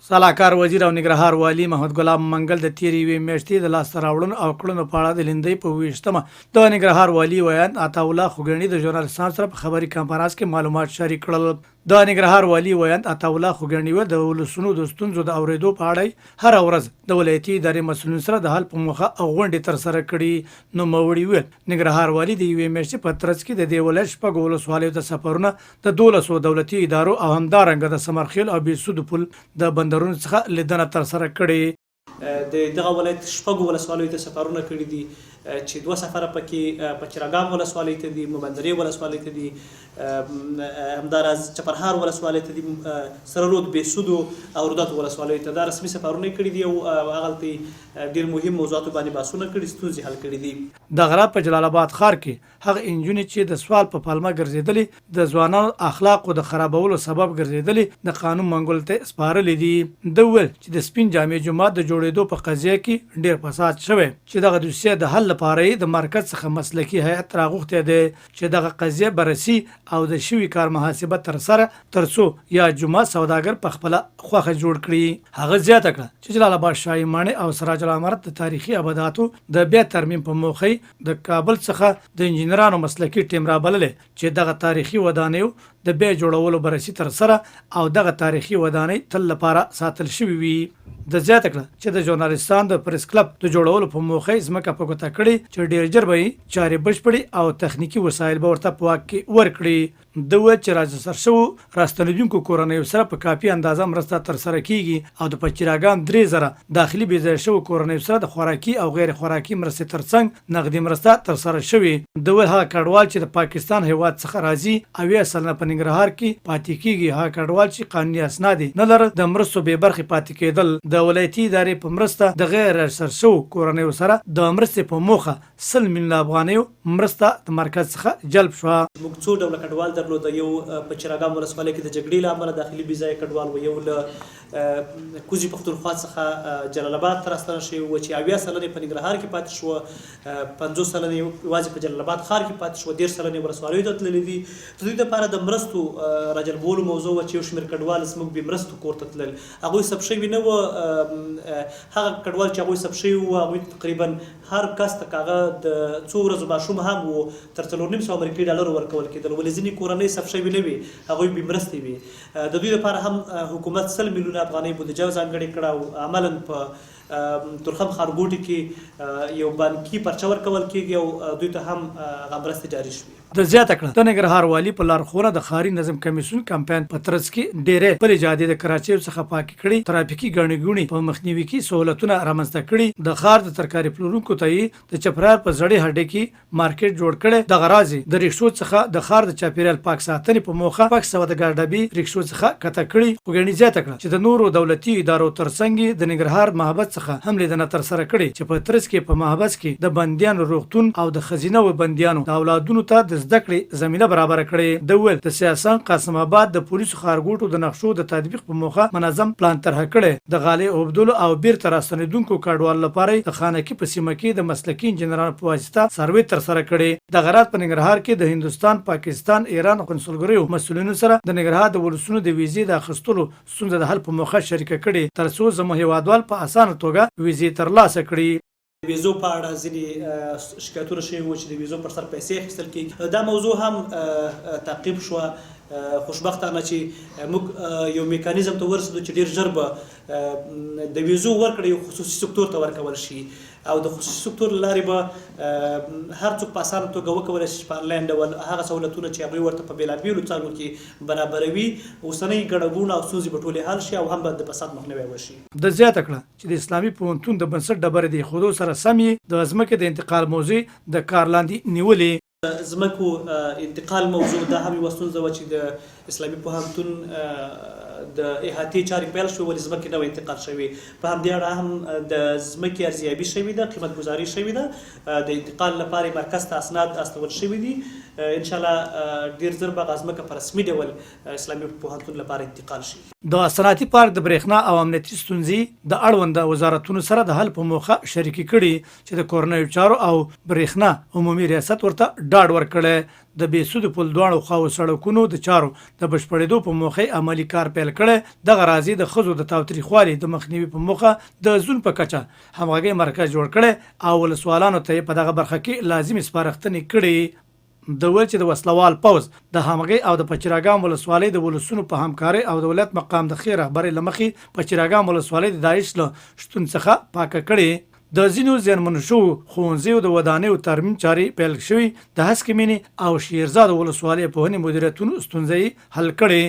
سلاکار وزیر او ننګرهار والي محمد ګلاب منګل د تېرې یوې میاشتې د لاسته راوړنو او کړنو په اړه د لیندۍ په 27مه د ننګرهار والي ویاند عطاالله خوږیاڼي د ژورنالستانو سره په خبري کنفرانس کې معلومات شریک کړل. د ننګرهار والي ویاند عطاالله خوږیاڼي وویل، د ولسونو د ستونزو د اورېدو په اړه یې هره ورځ د ولایتي ادارې مسؤلینو سره د حل په موخه غونډې ترسره کړي. نوموړي وویل، ننګرهار والي د یوې میاشتې په ترڅ کې د دې ولایت شپږو ولسوالیو ته سفرونه، د دولسو دولتي ادارو او همدارنګه د ثمرخېل او بېسودو پل د بندرونو څخه لیدنه ترسره کړې. د دغه ولایت شپږو ولسوالیو ته سفرونه کړي دي چې دوه سفره پکې پچیراګام ولسوالۍ ته دي، مومندرې ولسوالۍ ته دي، همداراز چپرهار ولسوالۍ ته دي، سره رود، بېسودو او روداتو ولسوالیو ته دا رسمي سفرونه یې کړي دي او هغلته یې ډېر مهم موضوعاتو باندې بحثونه کړي، ستونزې حل کړي دي. دغه راز په جلال اباد ښار کې هغه انجونې چې د سوال په پلمه ګرځېدلې، د ځوانانو اخلاقو د خرابولو سبب ګرځېدلې، د قانون منګولو ته یې سپارلې دي. ده وویل چې د سپین جامع جومات د جوړېدو په قضیه کې ډېر فساد شوی چې دغه دوسیه د حل لپاره یې د مرکز څخه مسلکي هیئت راغوښتی دی چې دغه قضیه بررسي او د شوي کار محاسبه ترسره ترڅو یاد جومات سوداګر په خپله خوښه جوړ کړي. هغه زیاته کړه چې جلال اباد شاهي ماڼۍ او سراج العمارت د تاریخي ابداتو د بیا ترمیم په موخه یې د کابل څخه د انجینرانو مسلکي ټیم رابللی چې دغه تاریخي ودانیو د بیا جوړولو بررسي ترسره او دغه تاریخي ودانۍ تل لپاره ساتل شوي وي. ده زیاته کړه چې د ژورنالیستانو د پریس کلب د جوړولو په موخه یې ځمکه په ګوته کړې چې ډېر ژر به یې چارې بشپړې او تخنیکي وسایل به ورته په واک کې ورکړي. ده وویل چې راجستر شوو راستنېدونکو کورنیو سره په کافي اندازه مرسته ترسره کېږي او د پچیراګام 3000 داخلي بې ځایه شوو کورنیو سره د خوراکي او غیر خوراکي مرستې ترڅنګ نغدي مرسته ترسره شوې. ده وویل هغه کډوال چې د پاکستان هېواد څخه راځي 70% په ننګرهار کې پاتې کېږي، هغه کډوال چې قانوني اسناد یې نه لرل د مرستو بې برخې پاتې کېدل. د ولایتي ادارې په مرسته د غیر راجستر شوو کورنیو سره د مرستې په موخه 100 میلیونه افغانیو مرسته د مرکز څخه جلب شوه. موږ څو ډوله کډوال درلوده، یو په چراګام ولسوالۍ کې د جګړې له امله داخلي بې ځایه کډوال و، یو له کوزې پښتونخوا څخه جلال اباد ته راستانه شوي و چې 70% یې په ننګرهار کې پاتې شوه، 50% یې یوازې په جلال اباد ښار کې پاتې شوه، 30% یې ولسوالیو ته تللي دي. د دوی لپاره د مرستو راجلبولو موضوع وه چې یو شمېر کډوال زموږ بې مرستو کور ته تلل، هغوی ثبت شوي نه و، هغه کډوال چې هغوی ثبت شوي وو هغوی ته تقریباً هر کس ته که هغه د څو ورځو ماشوم هم وو تر 4.5 سوه امریکايي ډالرو ورکول کېدل، ولې ځینې کورنۍ ثبت شوې نه وې، هغوی بې مرستې وې. د دوی لپاره هم حکومت 100 میلیونه افغانۍ بودجه ځانګړې کړه او عملاً په تورخم ښارګوټي کې یو بانکي پرچه ورکول کېږي او دوی ته هم هغه مرستې جاري شوې. ده زیاته کړه، د ننګرهار والي په لارښوونه د ښاري نظم کمېسیون کمپاین په ترڅ کې ډېری پلې جادې د کراچیو څخه پاکې کړي، ترافیکي ګڼې ګوڼې په مخنیوي کې سهولتونه رامنځته کړي، د ښار د ترکاري پلورونکو ته یې د چپرهار په زړې هډې کې مارکېټ جوړ کړی، دغه راز یې د ریکشو څخه د ښار د چاپېریال پاک ساتنې په موخه 600 د ګاز ډبې ریکشو څخه کته کړي. خوږیاڼي زیاته کړه چې د نورو دولتي ادارو ترڅنګ یې د ننګرهار محبس څخه هم لیدنه ترسره کړې چې په ترڅ کې په محبس کې د بندیانو روغتون او د ښځینه و بندیانو د اولادونو ته د زده کړې زمینه برابره کړې. ده وویل، د سیاسنګ قاسم اباد د پولیسو ښارګوټو د نقشو د تطبیق په موخه منظم پلان طرحه کړی، د غالۍ اوبدلو او بیرته راستنیدونکو کډوالو لپاره یې د خانکي په سیمه کې د مسلکي انجنیرانو په واسطه سروې ترسره کړې. دغه راز په ننګرهار کې د هندوستان، پاکستان، ایران قونسلګریو مسؤلینو سره د ننګرهار د ولسونو د ویزې د اخیستلو ستونزه د حل په موخه شریکه کړې، ترڅو زموږ هېوادوال په اسانه توګه ویزې ترلاسه کړي. د ویزو په اړه ځینې شکایتونه شوي وو چې د ویزو پر سر پیسې اخیستل کېږي، دا موضوع هم تعقیب شوه. خوشبختانه چې موږ یو میکانیزم ته ورسېدو چې ډېر ژر به د ویزو ورکړه یو خصوصي سکتور ته ورکول شي او د خصوصي سکتور له لارې به هر څوک په اسانه توګه وکولای شي چې په انلاین ډول هغه سهولتونه چې هغوی ورته په بېلابېلو څانګو کې برابروي، اوسنۍ ګڼه ګوڼه او ستونزې به ټولې حل شي او هم به د فساد مخنیوی وشي. ده زیاته کړه چې د اسلامي پوهنتون د بنسټ ډبرې د اېښودو سره سم یې د ځمکې د انتقال موضوع د کار لاندې نیولې. د ځمکو انتقال موضوع دا هم یوه ستونزه وه چې د اسلامي پوهنتون د احاطې چارې پیل شوې ولې ځمکې نه وې انتقال شوې. په همدې اړه هم د ځمکې ارزیابي شوې ده، قیمت ګذاري شوې ده، د انتقال لپاره یې مرکز ته اسناد استول شوي دي. انشاالله ډېر زر به هغه ځمکه په رسمي ډول اسلامي پوهنتون لپاره انتقال شي. د صنعتي پارک د برېښنا او امنیتي ستونزې د اړونده وزارتونو سره د حل په موخه شریکې کړي چې د کورنیو چارو او برېښنا عمومي ریاست ورته ډاډ ورکړی. د بهسودو پل دواړو خواوو سړکونو د چارو د بشپړېدو په موخه یې عملي کار پیل کړی، دغه راز یې د ښځو د تاوتریخوالي د مخنیوي په موخه د زون په کچه همغږۍ مرکز جوړ کړی او ولسوالانو ته یې په دغه برخه کې لازمې سپارښتنې کړې. ده وویل چې د وسله وال پوځ د همغږۍ او د پچیراګام ولسوالۍ د ولسونو په همکارۍ او د ولایت مقام د ښې رهبرۍ له مخې پچیراګام ولسوالۍ د داعش له شتون څخه پاکه کړې. د ځینو زیانمنو شوو ښوونځیو د ودانیو ترمیم چارې پیل شوې، د هسکې مینې او شیرزادو ولسوالۍ پوهنې مدیریتونو ستونزه یې حل کړې.